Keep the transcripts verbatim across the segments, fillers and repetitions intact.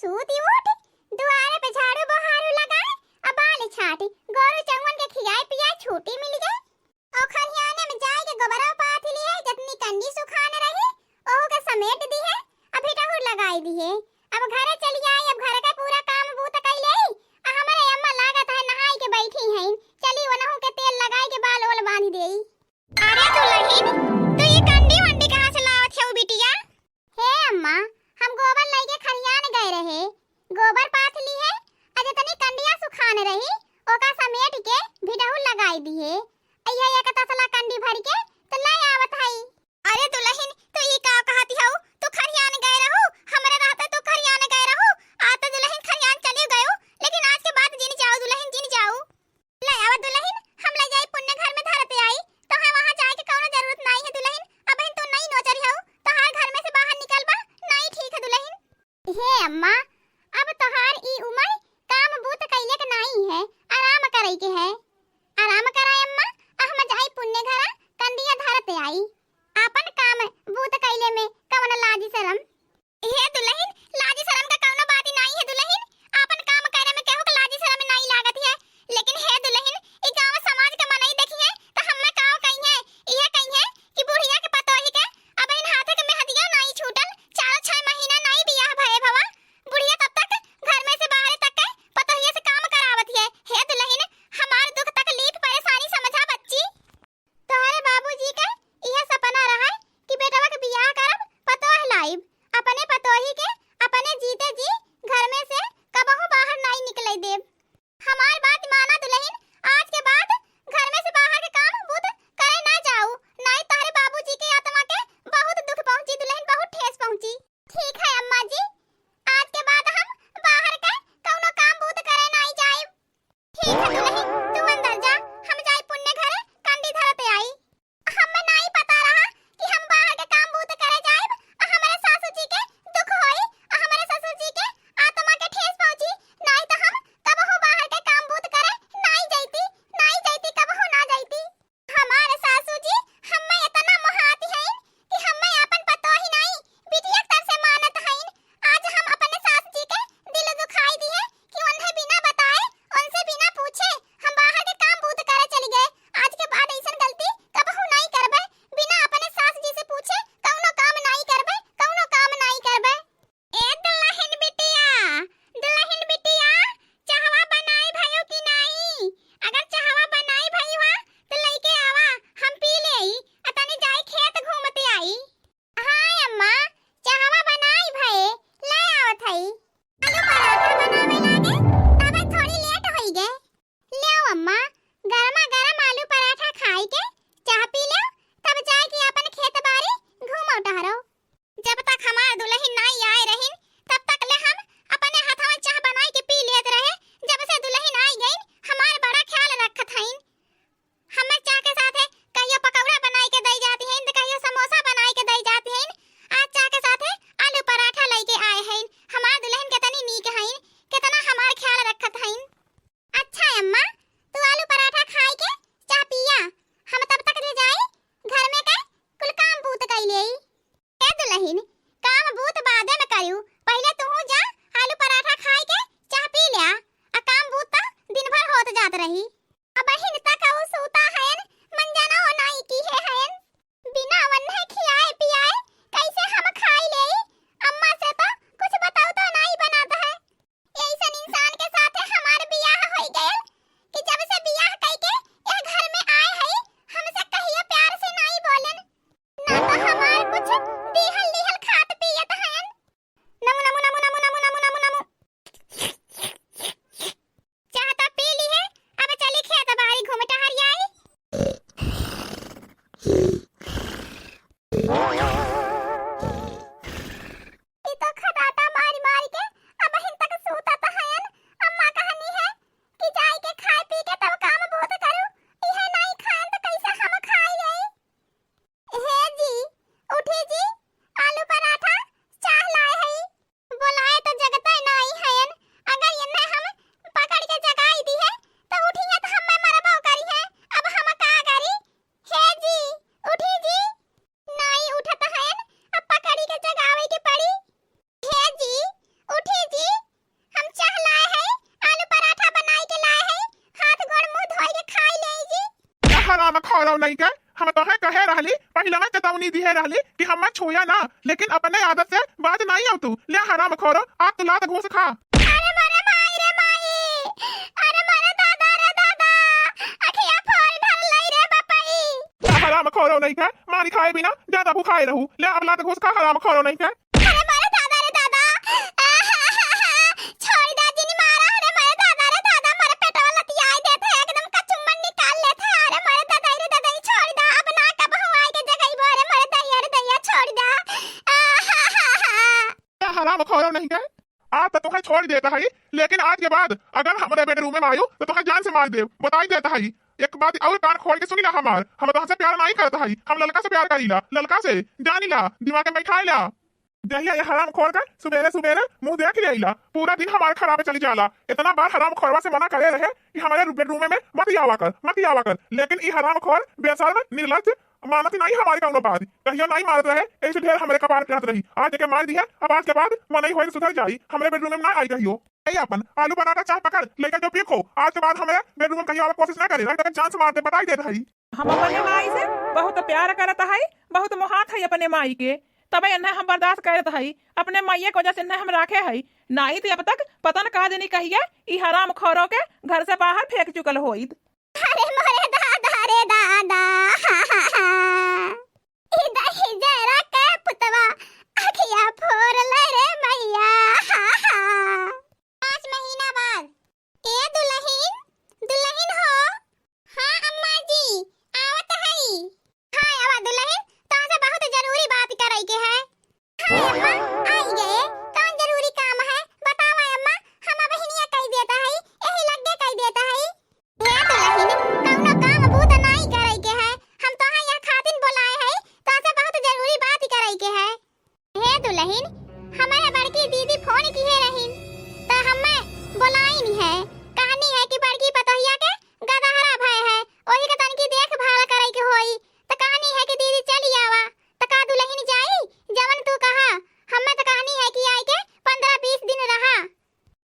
सूती उठी, दुआरे पे झाड़ू बोहारू लगाए, आ बाल छाटी, गोरू चउवन के खियाए पियाए छुट्टी मिल गए। और खरियाने में जाए के गोबरा पाथी लिहे, जतनी कंडी सुखान रही, ओहू के समेट दिहे, आ भिटहुर लगाई दिहे। अब घरे चली आई, अब घर के पूरा काम बूत कई लेई, आ हमरे अम्मा लागत है नहाई के बैठी हैं, चली ओनहू के तेल लगाई के बाल ओल बांध देई। अरे दुलहिन, तू ई कंडी वंडी कहाँ से लावत हऊ बिटिया? हे अम्मा, हम गोबर लइके खरियान गए रहे, गोबर पाथ लिहे, आ जतनी कंडिया सुखान रही, ओका समेट के भिटहुर लगाई दिहे। अइहे एक तसला कंडी भर के तो ले आवत हई। अरे दुलहिन, तू ई का कहती हऊ? तू खरियान गए रहू, हमरा रहते तू खरियान गए रहू, आ तो दुलहिन खरियान चली गयू, लेकिन आज के बाद जिन जाऊ दुलहिन, जिन जाऊ। ले आवा दुलहिन, हम ले जाई पुण्य घर में धरते आई। तोहे वहाँ जाए के कौनो जरूरत नाई है दुलहिन। अबहिन तू नई नोचरी हऊ, तोहार घर में से बाहर निकलबा नाई ठीक है दुलहिन। हे अम्मा, अब तोहार ई उमर काम बूत कइले के नाई है, आराम करई के है। आराम करा अम्मा, आ हम जाई पुण्य घरा, कंडिया धरते आई। आपन काम बूत कइले में कौन लाज शरम? हे दुलहिन, लाज शरम का कौनो बात ही नाई है दुलहिन। आपन काम करे में केहू के लाज शरम नाई लागत है। लेकिन हे दुलहिन, ई गाँव समाज के मनई देखी है तो हम्मे काव कही है, इहे कही है कि बुढ़िया के पतोही के अब इन हाथे के मेहदिया नाई छूटल, चार छह महीना नाई बियाह भये भवा, बुढ़िया हरामखोरो नहीं के, हम तोहे कहे रहली, पहिलवा चेतौनी दिहे रहली कि हम्मे छुया ना, लेकिन अपने आदत से बाज नाई आउ तू। ले हरामखोरो, आ तू लात घूस खा। अरे मोरे माई रे माई, अरे मोरे दादा रे दादा, अखिया फोड़ ढर लई रे बपई। ले हरामखोरो नहीं के, मारी खाए बिना ज्यादा भुखाए रहू। ले अब लात घूस खा हरामखोरो नहीं के। अरे मोरे दादा रे दादा, छोड़ दा जिन मारा, अरे मोरे दादा रे दादा, मोरे पेटवा लतियाई देत है, एकदम कचुम्बन निकाल लेत है, अरे मोरे दादा रे दादा, ई छोड़ दा, अब ना कबहू आए के जगइबो, अरे मोरे दैया रे दैया, छोड़ दा। ए हरामखोरो नहीं के, आज तो तुहे छोड़ देत हई, लेकिन आज के बाद अगर हमरे बेडरूम में आयो तो तुहे जान से मार देब, बताई देत हई। एक बात और कान खोल के सुनी ला हमार, हम तोहसे प्यार नाई करत हई, हम ललका से प्यार करीला, ललका से, जानी ला, दिमाग में बैठाई ला। जहिया ये हरामखोर के सुबेरे सुबेरे मुंह देख लेइला, पूरा दिन हमार खराब चली जाला। इतना बार हरामखोरवा से मना करे रहे कि हमारे बेडरूम में मत आवा कर, मत आवा कर, लेकिन ई हरामखोर बेशर्म, निर्लज्ज, मानत नाई हमारी कौनो बात। कहियो नाई मारत रहे, ऐसे ढेर हमरे कपार पे चढ़त रही। आज के मार दिया, अब आज के बाद मनई होए सुधर जाई, हमरे बेडरूम में ना आई कहियो। ए अपन आलू पराठा चाह पकड़, लेकर जो पी खो, आज के बाद हमरे बेडरूम में कहियो आवे कोशिश ना करे, नहीं तो जान से मार दे, बताई देत हई। हम अपने माई से बहुत प्यार करत हई, बहुत मोहात हई अपने माई के, तबे इन्हें हम बर्दाश्त करत हई, अपने माइये के वजह से इन्हें हम राखे हई, नाई तो अब तक पता न का जनी कहिए ई हरामखोरो के घर से बाहर फेंक चुकल होइत। अरे मोरे दादा रे दादा, ई दही जरा के पुतवा अखिया फोड़ ले रे मैया। पाँच महीना बाद। ए दुलहिन, दुलहिन हो। हाँ अम्मा जी, आवत हई। हाँ आवा दुलहिन, तोहसे बहुत जरूरी बात करई के है। हाँ अम्मा, आई गए। कौन जरूरी काम है? बतावा अम्मा, हम अब हिनिया कई देता हई, यही लग्गे कई देता हई। ए दुलहिन, कौनो काम बूत नाई करई के है, हम तोहा यह खातिन बोलाए हई, तोहसे बहुत जरूरी बात करई के है। हे दुलहिन, हमरे बड़की दीदी फोन किहे रहिन, त हम्मे बोलाइन है। कहनी है कि बड़की पतोहिया के गदहरा भय है, ओही के तनकी देखभाल करई के होई। त कहनी है कि दीदी चली आवा। त का दुलहिन जाई? जवन तू कहा। हम्मे त कहनी है कि आई के पन्द्रह बीस दिन रहा।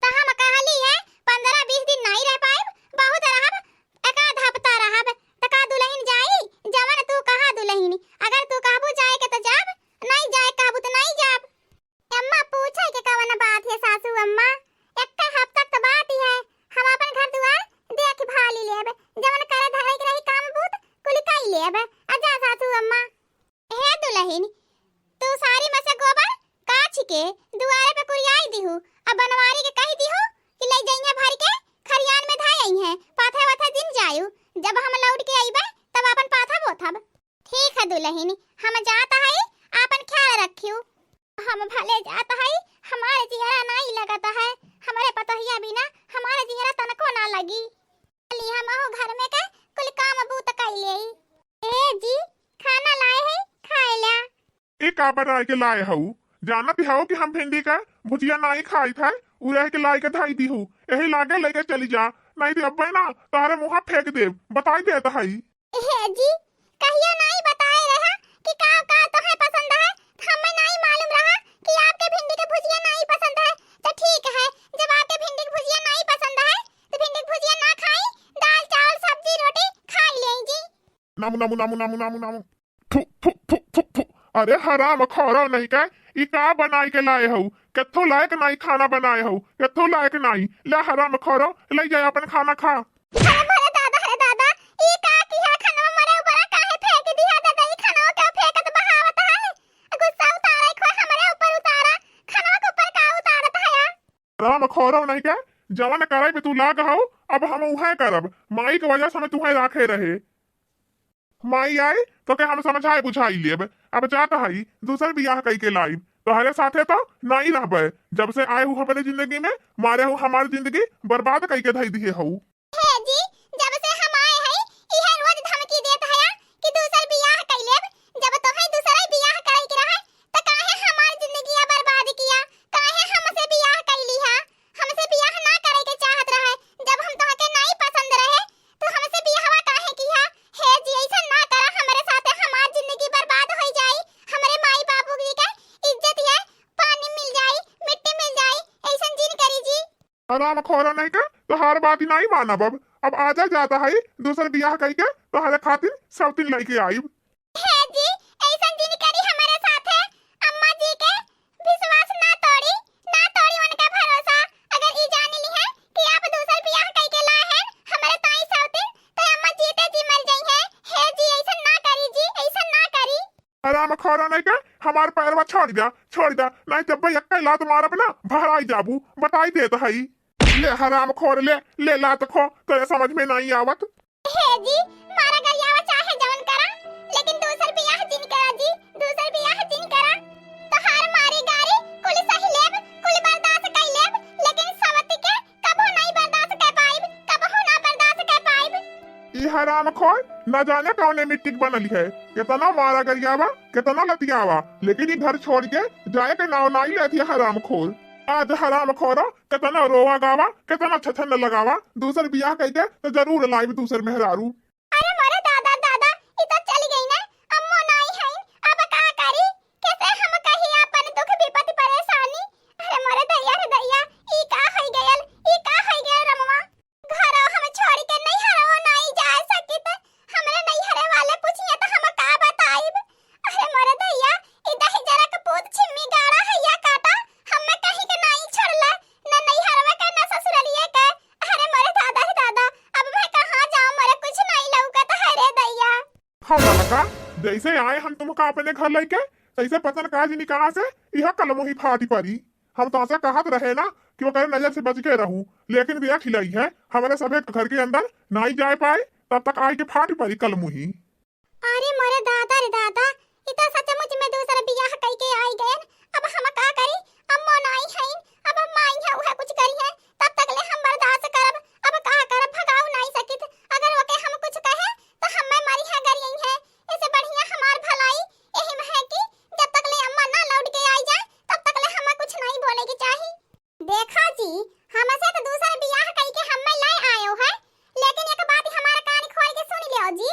त हम कहली है, "पन्द्रह बीस दिन नाई रह पाइब, बहुत रहब, एक आध हफ्ता रहब।" त का दुलहिन जाई? जवन तू कहा दुलहिन, अगर तू कहबू जाए के त जाब, नाई जाए कहबू त नाई जाब। अम्मा, पूछे के कवन बात है सासू अम्मा? एक्के हफ्ता त बात ही है, हम अपन घर दुआर देख भाली लेब, जवन करे धरे के रही काम बूत कुल कई लेब। आ जा सासू अम्मा। हे दुलहिन, तू सारी में से गोबर काछ के दुआरे पे कुरियाई दिहू, अब बनवारी के कही दिहू कि ले जइहे भर के खरियान में धई अइहे, पाथे वाथे दिन जायु, जब हम लौट के अइबे तब अपन पाथा बोथब। ठीक है दुलहिन, हम जात हई, आपन ख्याल रखियो। हम भले जात हई, हमार जियरा नाई लगत है, हमरे पतोहिया बिना हमार जियरा तनको ना लगी। चली हमहू घर में के कुल काम बूत कई लेई। ए जी, खाना लाए है, खाए ल्या। ए का बनाए के लाए हऊ? जानत हऊ कि हम भिंडी का भुजिया नाई खाई था, उ रह के लाई के धाई दी हूँ। यही लागे लेके चली जा, नहीं तो अब्बे ना तोहरे मुँहा फेंक देब, बताई देत हई। हे जी, कहियो नाई बताए रहा कि का का तोहे पसंद है, हमें नाई मालूम रहा कि आपके भिंडी के भुजिया नाई पसंद है। तो ठीक है, जब आपके भिंडी के भुजिया नाई पसंद है, तो भिंडी के भुजिया ना खाई, दाल, चावल, सब्जी, रोटी खाई लेई जी। नामू, नामू, नामू, नामू, नामू, नामू। फु, फु, फु, फु, फु। अरे हरामखोरो नहीं के, ई का बनाई के लाए हऊ? केथो लायक नाई खाना बनाए हऊ, केथो लायक नाई। ले हरामखोरो, ले जाए अपन खाना खा। अरे मोरे दादा, अरे दादा, ई का किहा खनवा मोरे ऊपर काहे फेंक दिहा दादा? ई खनवा के फेंकत बहावत है? गुस्सा उतारे खो हमरे ऊपर उतारा, खनवा के ऊपर का उतारत है या? हरामखोरो नहीं के, जवन करे पे तू लाग हऊ, अब हम उहे करब। माई के वजह से हमें तुहे राखे रहे। माई आई तो के हम समझाए बुझाई लेब। अब जात हई, दूसर बियाह कई के लाइब। तोहरे साथे तो नाई रहबे। जब से आए हू हमरे जिंदगी में, मारे हू हमार जिंदगी बर्बाद कई के धई दिहे हऊ। हे जी, जब से हम आए हई, इहे रोज धमकी देत हया कि दूसर बियाह कई लेब। जब तोहे दूसरा बियाह करे के रहे, त काहे हमार जिंदगिया बर्बाद किया? काहे हमसे बियाह कई लिहा? हमसे बियाह ना करे के चाहत रहे। जब हम तोहके नाई पसंद रहे, तू हमसे बियाहवा काहे किहा? हे जी, ऐसा ना करा हमरे साथे, हमार जिंदगी बर्बाद होई जाई, हमरे माई बाबू जी के इज्जत ये पानी मिल जाई, मिट्टी मिल जाई, ऐसन जिन करी जी। हरामखोर नहीं के, तोहार बात ही नहीं मानब अब। अब आजा जात हई, दूसर बियाह कइके तोहरे खातिर सवतिन लइके आइब। हे जी, ऐसन जिन करी हमरे साथे। अम्मा जी के विश्वास ना तोड़ी, ना तोड़ी उनका भरोसा। अगर ई जान ली है कि आप दूसर बियाह कइके लाए हैं हमरे ताई सवतिन, तो अम्मा जीते जी मर जाई है। हे जी, ऐसन ना करी जी, ऐसन ना करी। हरामखोर नहीं के, हमार पैरवा छोड़ द्या, छोड़ द्या, नहीं तब एक्के लात मारब ना, भहराई जाबू, बताई देत हई। ले हरामखोर, ले, ले लात खो, तोरे समझ में नहीं आवत। हे जी, मारा गरियावा चाहे जवन करा, लेकिन दूसर बियाह जिन करा जी, दूसर बियाह जिन करा। तोहार मारी गारी कुल सही लेब, कुल बर्दाश्त कई लेब, लेकिन सवती के कबो नहीं बर्दाश्त कर पाइब, कबहू ना बर्दाश्त कर पाइब। ई हरामखोर न जाने कौने मिट्टी के बनल है, केतना मारा गरियावा, केतना लतियावा, लेकिन ई घर छोड़ के जाए के नाव नाई लेत है हरामखोर। आज हरामखोर केतना रोवा गावा, केतना छछन लगावा, दूसर बियाह कइके तो जरूर लाइब दूसर मेहरारू। अरे मोरे दादा, दादा, ई तो चली गई ना, अम्मो नाई है, अब का करी? कैसे हम कही अपन दुख विपत्ति परेशानी? अरे मोरे दैया रे दैया, ई का होई गयल, ई का होई गयल रमवा? घरो हम छोड़ के नैहरो नाई जा सकित, हमरे नैहरे वाले पूछिए तो हम का बताइब? अरे मोरे दैया, ई दहिजरा के पूत छिम्मी गाड़ा है या काटा, हमें कहीं के नाई छोड़ला, न नैहरवा के न ससुरलिए के। अरे मोरे दादा रे दादा, अब मैं कहाँ जाऊँ, मोरे कुछ नाई लौकत है रे दैया। हाँ ललका, जैसे आए हम तुमका अपने घर लइके, तैसे पता न का जिनी कहाँ से यह कलमुही फाटी परी। हम तोसे कहत रहे ना कि ओकरे नजर से बच के रहू, लेकिन देख ही लई है, हमरे सभे घर के अंदर नाई जाए पाए, तब तक आई के फाटी परी कलमुही। अरे मोरे दादा रे दादा, ई तो सचमुच में दूसर बियाह कइके आई गयन। अब हम का करी? अम्मो नाई हईन, अब अम्मा आई है, उहे कुछ करी है, तब तक ले हम बर्दाश्त करब। अब का करब, भगाऊ नाई सकित। अगर ओके हम कुछ कहे तो हमें मरी है, गरियई है। इसे बढ़िया हमार भलाई यही में है कि जब तक ले अम्मा ना लौट के आई जाए, तब तक ले हमें कुछ नहीं बोले के चाही। देखा जी, हमसे तो दूसर बियाह कइके हमें ले आयो है, लेकिन एक बात हमार कान खोल के सुन लियो जी,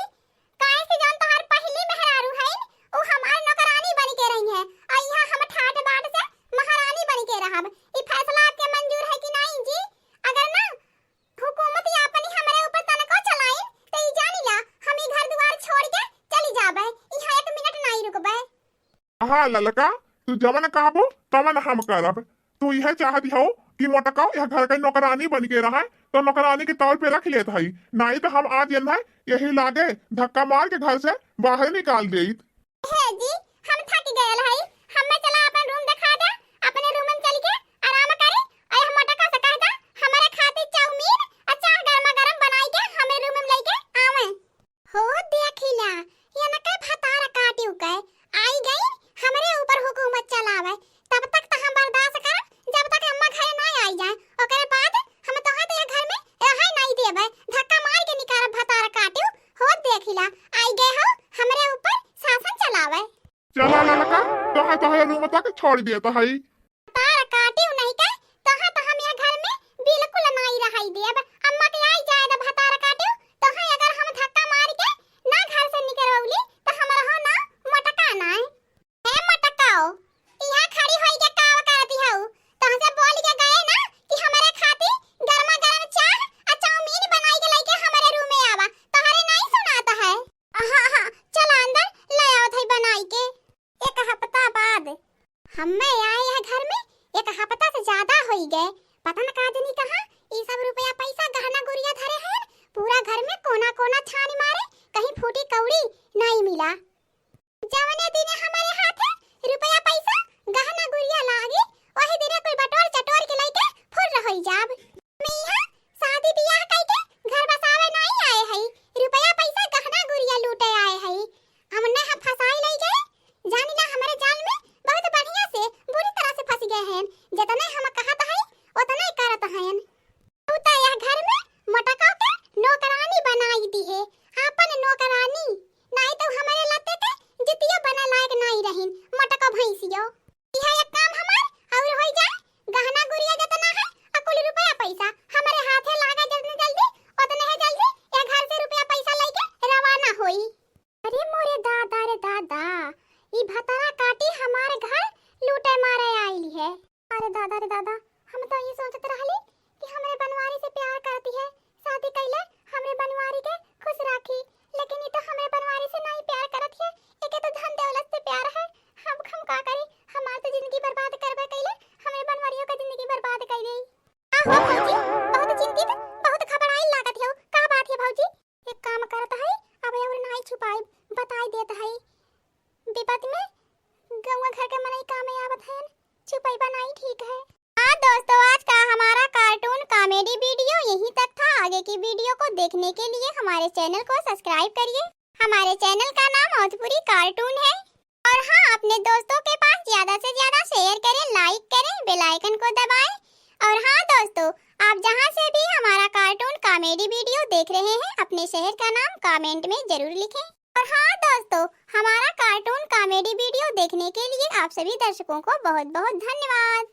काहे से जौन तोहार पहली मेहरारू है, उ हमार नौकरानी बन के रही है, और यहाँ हम ठाट बाट से महारानी बन के रहब। ई फैसला आपके मंजूर है कि नहीं जी? अगर ना हुकूमत या अपनी हमरे ऊपर तनको चलाई, तो ई जानी ला, हम ई घर दुआर छोड़ के चली जाबे, यहाँ एक मिनट नहीं रुकबे। हाँ ललका, तू जवन कहबो तवन हम करब। तू यह चाहत हो कि मोटकाओ यह घर के नौकरानी बन के रहे, तो नौकरानी के तौर पे रख लेत हई, नहीं तो हम आज यन्हे यही लागे धक्का मार के घर से बाहर निकाल देइत। हे जी, हम थक गयल हई, हमें चला अपन रूम दिखा दे, अपने रूम में चल के आराम करे। अरे हम मोटका से कह दे, हमारे खातिर चाउमीन और चाह गर्मा गर्म बनाई के हमें रूम में लेके आवे। हो देखिला, यनके भतार काटिउ के आई गई, हमरे ऊपर हुकूमत चलावे। तब तक त हम बर्दाश्त करब, जब तक अम्मा घरे ना आई जाए। ओकरे बाद हम तोहे तो ये घर में रहे नहीं देबे, धक्का मार के निकारब भतार काटिउ। हो देखिला, आई गए हो हमरे ऊपर शासन चलावे। चला ललका, तोहे तोहरे रूम तक छोड़ देत हई। तार काटिउ नहीं के, तोहे तो हम यह घर में बिल्कुल नाई रहाई देब। अम्मा के आई जाए दे भतार काटिउ, तोहे अगर हम धक्का मार के ना घर से निकरवली, तो हमरहो नाम मोटका नाय। हे मोटकाओ, यहाँ खड़ी होई के काव करती हऊ? तोहसे बोल के गए ना कि हमरे खातिर गर्मा गर्म चाह आ चाउमीन बनाई के लइके हमरे रूम में आवा। तोहरे नहीं सुनात है? हाँ, हाँ, चला अंदर, ले आवत है बनाई के। एक हफ्ता बाद। हम्मे आए यह घर में एक हफ्ता से ज्यादा होई गए। पता न का जनी कहाँ ई सब रुपया पैसा गहना गुरिया धरे हैं। पूरा घर में कोना कोना छान मारे, कहीं फूटी कौड़ी नहीं मिला। जवने दिन हमारे हाथे रुपया पैसा गहना गुरिया लागी, वही दिने कोई बटोर चटोर के लइके फुर्र होई जाब। मैं यहाँ शादी बियाह कइके घर बसावे नाई आए हई, रुपया पैसा गहना गुरिया लूटे आए हई। हमने ह फसाई लई गए, जानी ना हमरे जाल में बहुत बढ़िया से बुरी तरह से फंस गए हैं। जितने हम कहत हई उतने करत हैं। तू तो यह घर में मोटका के नौकरानी बनाई दी है, आपन नौकरानी, नाई तो हमारे लते के जितिया बने लायक नाई रहीन, मोटका भैंसियो। यह एक काम हमार और होई जाए, गहना गुरिया जितना है, आ कुल रुपया पैसा हमारे हाथे लागे जितने जल्दी, उतने है जल्दी यह घर से रुपया पैसा लेके रवाना होई। अरे मोरे दादा रे दादा, ई भतरा काटी हमार घर लूटे मारे आइली है। अरे दादा रे दादा, हम तो ये सोचत रहली कि हमरे बनवारी से प्यार करती है, शादी कैले हमरे बनवारी के खुश राखी, लेकिन ई तो हमरे बनवारी से नहीं प्यार करत है, एके तो धन दौलत से प्यार है। हम हम का करी, हमार तो जिंदगी बर्बाद करबे कैले, हमरे बनवारियों का जिंदगी बर्बाद कर दी। का हो भौजी, बहुत चिंतित, बहुत घबराइल लागत हो, का बात है भौजी? एक काम करत है, अब और नहीं छुपाई, बताई देत है। विपत में गौवा घर के मनई कामे आवत हैं, छुपैबा नाई ठीक है। हाँ दोस्तों, आज का हमारा कार्टून कॉमेडी वीडियो यहीं तक था। आगे की वीडियो को देखने के लिए हमारे चैनल को सब्सक्राइब करिए। हमारे चैनल का नाम औधपुरी कार्टून है। और हाँ, अपने दोस्तों के पास ज्यादा से ज्यादा शेयर करें, लाइक करें, बेल आइकन को दबाएं। और हाँ दोस्तों, आप जहाँ से भी हमारा कार्टून कॉमेडी वीडियो देख रहे हैं, अपने शहर का नाम कमेंट में जरूर लिखें। और हाँ दोस्तों, हमारा कार्टून कॉमेडी वीडियो देखने के लिए आप सभी दर्शकों को बहुत बहुत धन्यवाद।